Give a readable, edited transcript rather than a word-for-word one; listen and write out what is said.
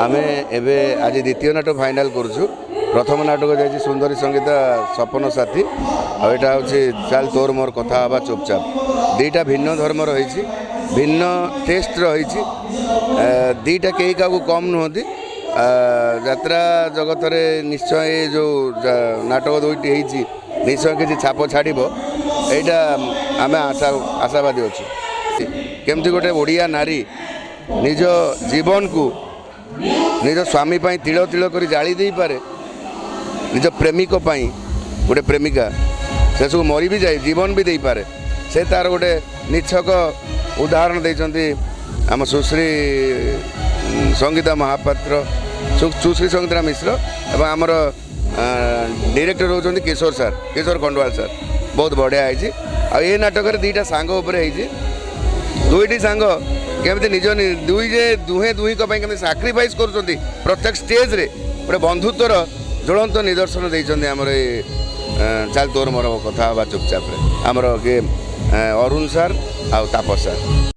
ଆମେ ଏବେ ଆଜି ଦ୍ୱିତୀୟ ନାଟକ ଫାଇନାଲ୍ କରୁଛୁ। ପ୍ରଥମ ନାଟକ ଯାଇଛି ସୁନ୍ଦରୀ ସଙ୍ଗୀତା ସପନ ସାଥୀ, ଆଉ ଏଇଟା ହେଉଛି ଚାଲ ତୋର ମୋର କଥା ହେବା ଚୁପଚାପ। ଦୁଇଟା ଭିନ୍ନ ଧର୍ମର ହେଇଛି, ଭିନ୍ନ ଟେଷ୍ଟର ହେଇଛି। ଦୁଇଟା କେହି କାହାକୁ କମ୍ ନୁହନ୍ତି। ଯାତ୍ରା ଜଗତରେ ନିଶ୍ଚୟ ଏ ଯେଉଁ ନାଟକ ଦୁଇଟି ହେଇଛି, ନିଶ୍ଚୟ କିଛି ଛାପ ଛାଡ଼ିବ, ଏଇଟା ଆମେ ଆଶାବାଦୀ ଅଛୁ। କେମିତି ଗୋଟେ ଓଡ଼ିଆ ନାରୀ ନିଜ ଜୀବନକୁ ନିଜ ସ୍ୱାମୀ ପାଇଁ ତିଳ ତିଳ କରି ଜାଳି ଦେଇପାରେ, ନିଜ ପ୍ରେମିକ ପାଇଁ ଗୋଟେ ପ୍ରେମିକା ସେସବୁ ମରି ବି ଯାଏ, ଜୀବନ ବି ଦେଇପାରେ, ସେ ତାର ଗୋଟେ ନିଛକ ଉଦାହରଣ ଦେଇଛନ୍ତି ଆମ ସୁଶ୍ରୀ ସଙ୍ଗୀତା ମହାପାତ୍ର, ସୁଶ୍ରୀ ସଙ୍ଗୀତା ମିଶ୍ର ଏବଂ ଆମର ଡିରେକ୍ଟର ହେଉଛନ୍ତି କିଶୋର ସାର୍, କିଶୋର ଖଣ୍ଡୱାଲ ସାର୍। ବହୁତ ବଢ଼ିଆ ହେଇଛି। ଆଉ ଏ ନାଟକରେ ଦୁଇଟା ସାଙ୍ଗ ଉପରେ ହେଇଛି। ଦୁଇଟି ସାଙ୍ଗ କେମିତି ନିଜ ଦୁଇ ଯେ ଦୁହେଁ ଦୁହିଁଙ୍କ ପାଇଁ କେମିତି ସାକ୍ରିଫାଇସ୍ କରୁଛନ୍ତି, ପ୍ରତ୍ୟେକ ଷ୍ଟେଜ୍ରେ ଗୋଟେ ବନ୍ଧୁତ୍ୱର ଜ୍ୱଳନ୍ତ ନିଦର୍ଶନ ଦେଇଛନ୍ତି ଆମର ଏ ଚାଲ ତୋର ମୋର କଥା ହେବା ଚୁପଚାପରେ ଆମର କିଏ ଅରୁଣ ସାର୍ ଆଉ ତାପସ ସାର୍।